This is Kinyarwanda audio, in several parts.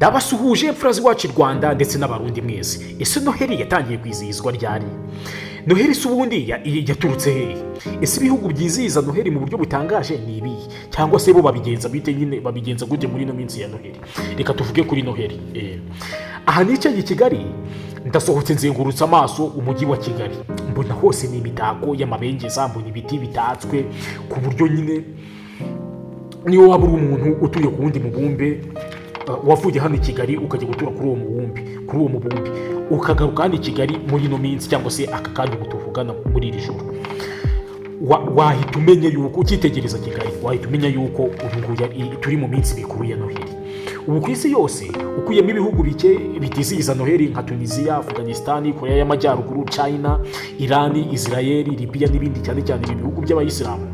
Ndabasuhuje mfura z'iwacu i Rwanda ndetse n'Abarundi mwese. Ese Noheli yatangiye kwizihizwa ryari? Noheli se ubundi yaturutse hehe? Ese ibihugu byizihiza Noheli mu buryo butangaje ni ibihe, cyangwa se bo babigenza bite nyine, babigenza gute muri ino minsi ya Noheli? Reka tuvuge kuri Noheli. Aha nicaye i Kigali, ndasohotse, nzengurutse amaso umujyi wa Kigali, mbona hose ni imitako y'amabengeza, mbona ibiti bitatswe ku buryo nyine niyo waba uri umuntu utuye ku wundi mubumbe, wavuye hano i Kigali ukajya gutura kuri uwo mubumbe, ukagaruka hano i Kigali muri ino minsi cyangwa se aka kanya ubu tuvugana muri iri joro, wahita umenya yuko ukitegereza Kigali wahita umenya yuko uyu nguyu turi mu minsi mikuru ya Noheli. Ubu ku isi yose, ukuyemo ibihugu bike bitizihiza Noheli nka Tunisiya, Afghanistan, Korea y'Amajyaruguru, China, Irani, Israel, Libya n'ibindi, cyane cyane ibi bihugu by'Abayisilamu,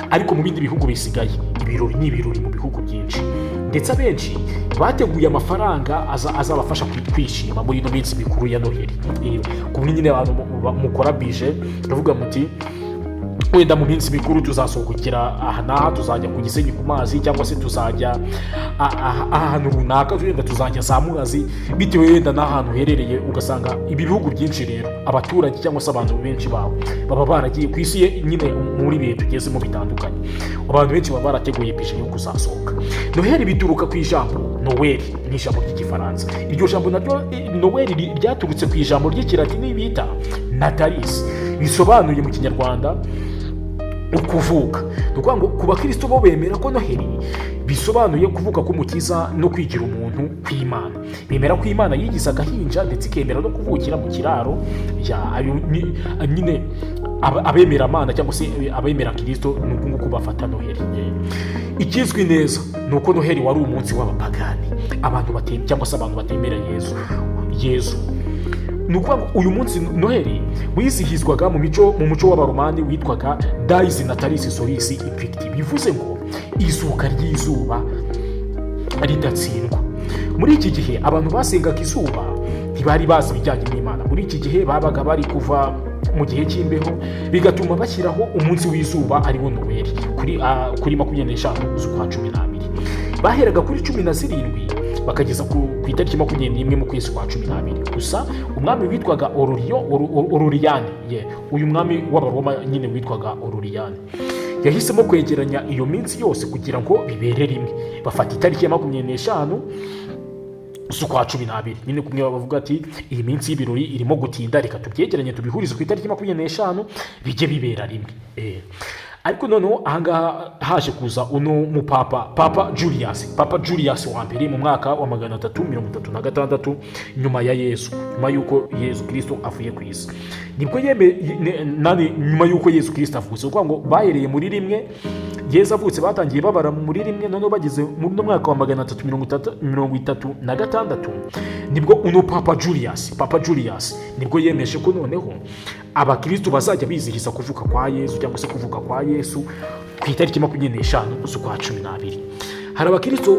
ariko mu bindi bihugu bisigaye ibirori ni ibirori mu bihugu byinshi, ndetse abenshi bateguye amafaranga azabafasha kwishima muri ino minsi mikuru ya Noheli. Ku buryo nyine abantu mukora budget, ndavuga muti wenda mu minsi mikuru tuzasohokera aha n'aha, tuzajya ku Gisenyi ku mazi, cyangwa se tuzajya ahantu runaka, wenda tuzajya za Muhazi, bitewe wenda n'ahantu uherereye. Ugasanga ibi bihugu byinshi rero abaturage cyangwa se abantu benshi bawe baba baragiye ku isi nyine muri ibihe tugezemo bitandukanye, abantu benshi baba barateguye budget yo kuzasohoka. Noheli bituruka ku ijambo Noweli, ni ijambo ry'Igifaransa. Iryo jambo naryo Noweli ryaturutse ku ijambo ry'Ikilatini bita natalis, bisobanuye mu Kinyarwanda ukuvuka. Ni ukuvuga ngo ku bakristo bo bemera ko Noheli bisobanuye kuvuka k'Umukiza no kwigira umuntu kw'Imana. Bemera ko Imana yigize agahinja ndetse ikemera no kuvukira mu kiraro. Ya ayo nyine abemera Imana cyangwa se abemera Kirisito ni uku nguku bafata Noheli. Ikizwi neza ni uko Noheli wari umunsi w'abapagani, abantu cyangwa se abantu batemera Yezu. Ni ukuvuga ngo uyu munsi Noheli wizihizwaga mu muco w'Abaromani witwaga Dies Natalis Solis Invicti, bivuze ngo izuka ry'izuba ridatsindwa. Muri iki gihe abantu basengaga izuba, ntibari bazi ibijyanye n'Imana. Muri iki gihe babaga bari kuva mu gihe cy'imbeho, bigatuma bashyiraho umunsi w'izuba ariwo Noweli kuri 25 z'ukwa 12. Baheraga kuri 17 bakageza ku itariki 21 mu kwezi kwa 12. Gusa umwami witwaga Ororiyani, uyu mwami w'Abaroma nyine witwaga Ororiyani yahisemo kwegeranya iyo minsi yose kugira ngo bibere rimwe, bafata itariki ya 25 z'ukwa 12. Nyine kumwe bavuga ati iyi minsi y'ibirori irimo gutinda, reka tubyegeranye tubihurize ku itariki 25 bijye bibera rimwe. Ariko noneho ahangaha haje kuza uno mupapa, Papa Julius wa mbere, mu mwaka wa 336 nyuma ya Yesu, nyuma y'uko Yesu Kirisito avuye ku isi, nibwo yeme nani, nyuma y'uko Yesu Kirisito avutse. Ukuvuga ngo bahereye muri rimwe Yesu avutse, batangiye babara muri rimwe, noneho bageze muri uno mwaka wa 336, nibwo uno Papa Julius nibwo yemeje ko noneho abakristo bazajya bizihiza kuvuka kwa Yesu cyangwa se kuvuka kwa Yesu ku itariki 25 z'ukwa 12. Hari abakristo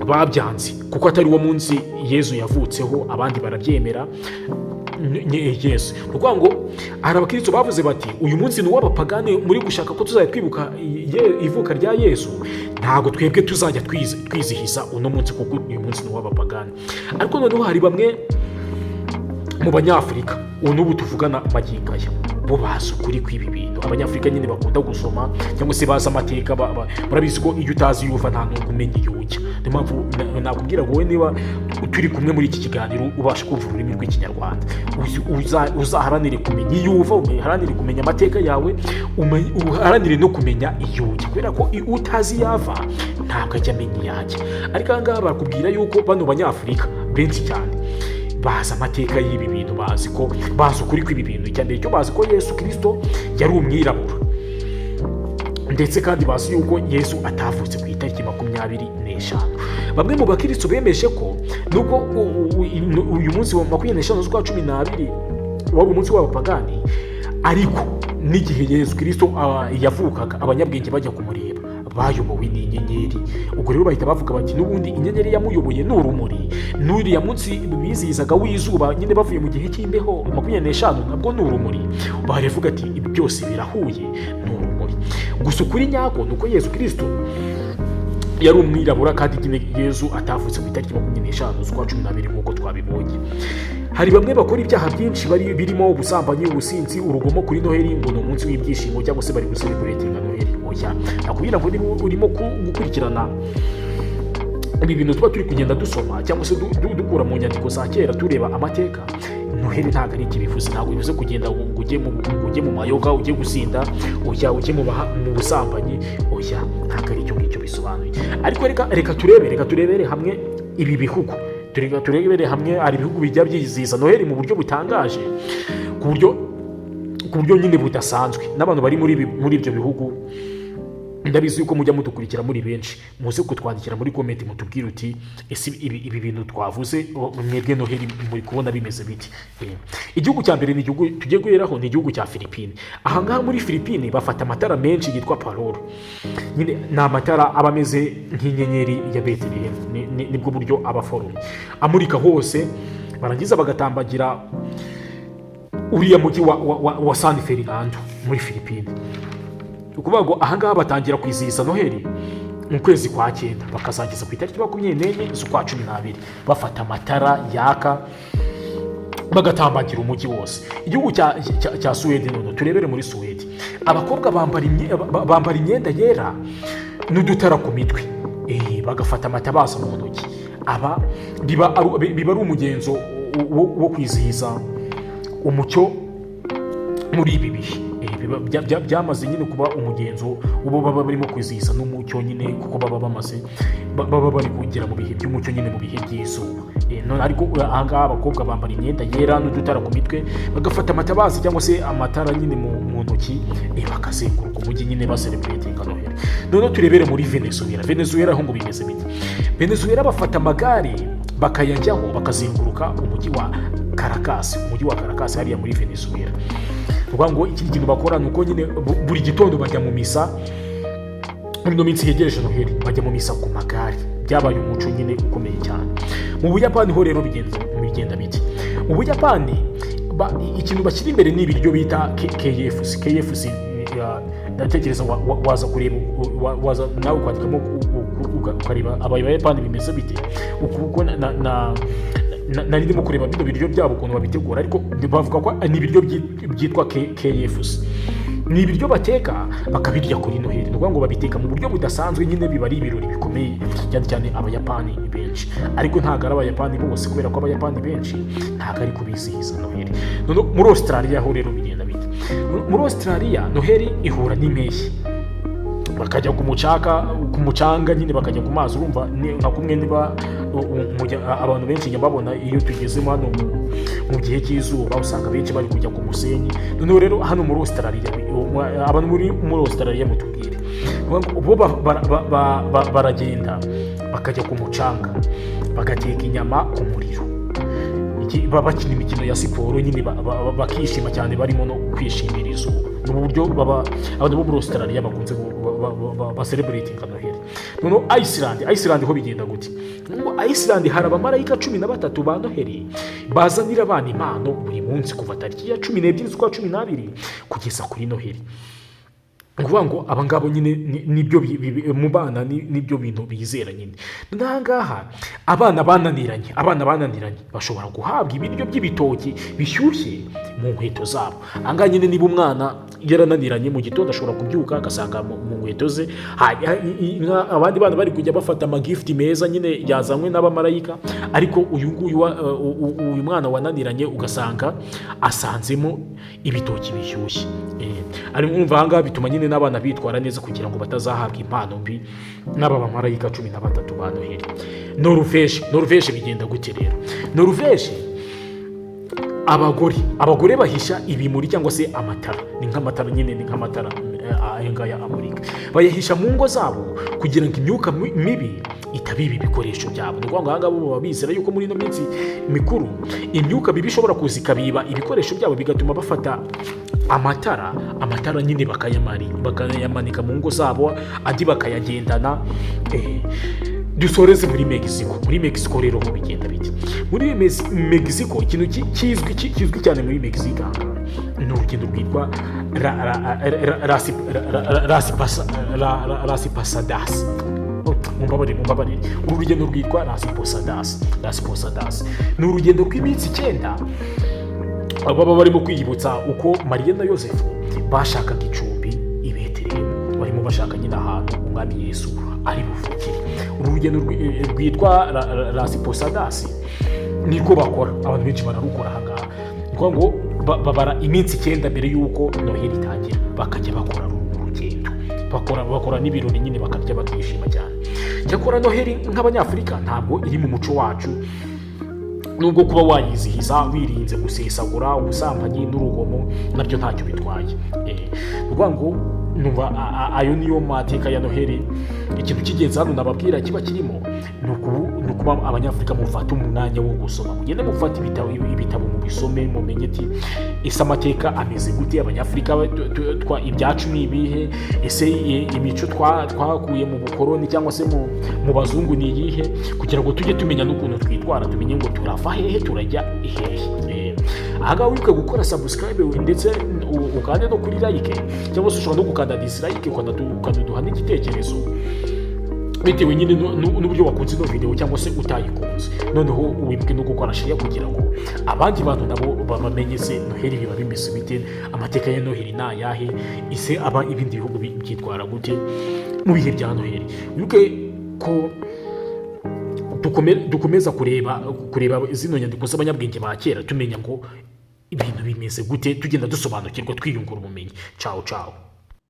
babyanze kuko atari wo munsi Yesu yavutseho, abandi barabyemera. Yesu, ni ukuvuga ngo hari abakristo bavuze bati uyu munsi ni uw'abapagani, muri gushaka ko tuzajya twibuka ivuka rya Yesu, ntabwo twebwe tuzajya twizihiza uno munsi kuko uyu munsi ni uw'abapagani. Ariko noneho hari bamwe mu Banyafurika ubu n'ubu tuvugana magingo aya, bo bazi ukuri kw'ibi bintu. Abanyafurika nyine bakunda gusoma cyangwa se bazi amateka, murabizi ko iyo utazi iyo uva nta nubwo umenya iyo ujya. Niyo mpamvu nakubwira ngo wowe niba turi kumwe muri iki kiganiro ubasha kumva ururimi rw'Ikinyarwanda, uzaharanire kumenya iyo uva, uharanire kumenya amateka yawe, uharanire no kumenya iyo ujya, kubera ko utazi iyo ava ntabwo ajya amenya iyo ajya. Ariko aha ngaha barakubwira yuko bano Banyafurika benshi cyane bazi amateka y'ibi bintu, bazi ko bazi ukuri kw'ibi bintu. Icya mbere cyo bazi ko Yesu Kirisito yari umwirabura, ndetse kandi bazi yuko Yesu atavutse ku itariki 25. Bamwe mu bakristo bemeje ko nubwo uyu munsi wa 25 z'ukwa 12 wari umunsi w'abapagani, ariko n'igihe Yesu Kirisito yavukaga, abanyabwenge bajya kumureba bayobowe n'inyenyeri. Ubwo rero bahita bavuga bati n'ubundi inyenyeri yamuyoboye ni urumuri, n'uriya munsi bizihizaga w'izuba nyine bavuye mu gihe cy'imbeho, 25 nabwo ni urumuri. Baravuga ati ibi byose birahuye, ni urumuri. Gusa ukuri nyako ni uko Yesu Kirisito Yari umwirabura, kandi nyine Yezu atavutse ku itariki 25 z'ukwa 12 nk'uko twabibonye. Hari bamwe bakora ibyaha byinshi birimo ubusambanyi, ubusinzi, urugomo kuri Noheli, ngo ni umunsi w'ibyishimo cyangwa se bari gucelebratinga Noheli. Oya, nakubwira ngo niba urimo gukurikirana ibi bintu tuba turi kugenda dusoma cyangwa se dukura mu nyandiko za kera, tureba amateka, Noheli ntabwo ari iki bivuze. Ntabwo bivuze kugenda ngo ujye mu mayoga, ujye gusinda, oya, ujye mu busambanyi, oya, ntabwo ari icyo ngicyo bisobanuye. Ariko reka turebere hamwe ibi bihugu. Reka turebere hamwe, hari ibihugu bijya byizihiza Noheli mu buryo butangaje, ku buryo nyine budasanzwe, n'abantu bari muri ibyo bihugu. Ndabizi yuko mujya mudukurikira muri benshi. Muze kutwandikira muri comment, mutubwire uti: "Ese ibi bintu twavuze, mwebwe Noheli muri kubona bimeze biti?" Igihugu cya mbere ni igihugu tugiye guheraho, ni igihugu cya Philippine. Aha ngaha muri Philippine bafata amatara menshi yitwa parol. Nyine ni amatara aba ameze nk'inyenyeri ya Betelehemu. Nibwo buryo aba aforomye, amurika hose. Barangiza bagatambagira uriya mujyi wa San Fernando muri Philippine. Ni ukuvuga ngo ahangaha batangira kwizihiza Noheli mu kwezi kwa cyenda, bakazageza ku itariki 24 z'ukwa 12, bafata amatara yaka bagatambagira umujyi wose. Igihugu cya Suwedi none turebere muri Suwedi. Abakobwa bambara imyenda yera n'udutara ku mitwe, bagafata amatabaza mu ntoki. Aba biba ari umugenzo wo kwizihiza umucyo muri ibi bihe. Byamaze nyine kuba umugenzo ubo baba barimo kwizihiza n'umucyo nyine, kuko baba bari kugera mu bihe by'umucyo nyine, mu bihe by'izuba. None ariko ahangaha abakobwa bambara imyenda yera n'udutara ku mitwe, bagafata amatabazi cyangwa se amatara nyine mu ntoki, bakazenguruka umujyi nyine bacelebratinga Noheli. Noneho turebere muri Venezuela. Venezuela aho ngo bimeze bite? Venezuela bafata amagare bakayajyaho, bakazenguruka umujyi wa Caracas, umujyi wa Caracas hariya muri Venezuela. Ni ukuvuga ngo ikindi kintu bakora ni uko nyine buri gitondo bajya mu misa. Muri ino minsi yegereje Noheli bajya mu misa ku magare, byabaye umuco nyine ukomeye cyane. Mu Buyapani ho rero bigenda bite? Mu Buyapani ikintu bashyira imbere ni ibiryo bita KFC. KFC, ndatekereza waza kureba, waza nawe kwandikamo ukareba Abayapani bimeze bite. Kuko nari ndimo kureba bino biryo byabo ukuntu babitegura, ariko bavuga ko ni ibiryo byitwa KFC. Ni ibiryo bateka bakabirya kuri Noheli. Ni ukuvuga ngo babiteka mu buryo budasanzwe nyine, biba ari ibirori bikomeye cyane cyane Abayapani benshi. Ariko ntabwo ari Abayapani bose, kubera ko Abayapani benshi ntabwo ari kubizihiza Noheli. Noneho muri Australia ho rero bigenda bite? Muri Australia Noheli ihura n'impeshyi, bakajya ku mucanga nyine, bakajya ku mazi. Urumva ni nka kumwe niba abantu benshi njya mbabona iyo tugezemo hano mu gihe cy'izuba, usanga benshi bari kujya ku musenyi. Noneho rero hano muri Australia, abantu muri Australia mutubwire. Bo baragenda bakajya ku mucanga, bagateka inyama ku muriro, baba bakina imikino ya siporo nyine, bakishima cyane, barimo no kwishimira izuba. Ni uburyo baba abantu bo muri Australia bakunze bacelebratinga Noheli. Noneho Iceland. Iceland ho bigenda gute? Ngo Iceland hari abamarayika 13 ba Noheli bazanira abana impano buri munsi kuva tariki ya 12 z'ukwa 12 kugeza kuri Noheli. Ni ukuvuga ngo aba ngabo nyine nibyo mu bana nibyo bintu bizera nyine. N'aha ngaha abana bananiranye bashobora guhabwa ibiryo by'ibitoki bishyushye mu nkweto zabo. Aha ngaha nyine niba umwana yarananiranye, mu gitondo ashobora kubyuka agasanga mu nkweto ze abandi bana bari kujya bafata amagift meza nyine yazanywe n'abamarayika, ariko uyu nguyu uyu mwana wananiranye ugasanga asanzemo ibitoki bishyushye. Ari mwumva aha ngaha bituma nyine n'abana bitwara neza kugira ngo batazahabwa impano mbi n'aba bamarayika 13 ba Noheli. Noruveje bigenda gute rero? Noruveje abagore bahisha ibimuri cyangwa se amatara, ni nk'amatara nyine, ni nk'amatara aya ngaya amurika, bayahisha mu ngo zabo kugira ngo imyuka mibi itabiba ibikoresho byabo. Ni ukuvuga ngo aha ngaha bo baba bizera yuko muri ino minsi mikuru imyuka mibi ishobora kuza ikabiba ibikoresho byabo, bigatuma bafata amatara nyine bakayamanika mu ngo zabo, andi bakayagendana. Dusoreze muri Mexico. Muri Mexico rero ho bigenda bite? Muri Mexico ikintu kizwi cyane muri Mexico aha ngaha ni urugendo rwitwa Las Posadas. Mumbabarire, mumbabarire. Uru rugendo rwitwa Las Posadas. Las Posadas ni urugendo rw'iminsi 9 baba barimo kwiyibutsa uko Mariya na Yosefu bashakaga icumbi i Betelehemu, barimo bashaka nyine ahantu umwami Yesu ari buvukire. Uru rugendo rwitwa Las Posadas niko bakora, abantu benshi bararukora ahangaha. Ni ukuvuga ngo babara iminsi 9 mbere y'uko Noheli itangira, bakajya bakora runo rugendo, bakora n'ibirori nyine, bakarya, bakishima cyane. Cyakora Noheli nk'Abanyafurika ntabwo iri mu muco wacu, nubwo kuba wayizihiza wirinze gusesagura, ubusambanyi n'urugomo nabyo ntacyo bitwaye. Ni ukuvuga ngo numva ayo niyo mateka ya Noheli. Ikintu cy'ingenzi hano nababwira kiba kirimo ni ukuba Abanyafurika mufata umwanya wo gusoma, mugende mufata ibitabo mubisome, mumenye ati: ese amateka ameze gute? Abanyafurika ibyacu ni ibihe? Ese imico twakuye mu bukoroni cyangwa se mu bazungu ni iyihe? Kugira ngo tujye tumenya n'ukuntu twitwara, tumenye ngo turava hehe, turajya hehe. Ahangaha wibuke gukora subscribe ndetse ukande no kuri like, cyangwa se ushobora no gukanda dislike, ukanaduha n'igitekerezo bitewe nyine n'uburyo wakunze ino video cyangwa se utayikunze. Noneho wibuke no gukora share kugira ngo abandi bantu nabo bamenye se Noheli biba bimeze bite, amateka ya Noheli ni ayahe, ese aba ibindi bihugu byitwara gute mu bihe bya Noheli. Wibuke ko dukomeza kureba zino nyandiko z'abanyabwenge ba kera, tumenya ngo ibintu bimeze gute, tugenda dusobanukirwa, twiyungura ubumenyi. Ciao ciao.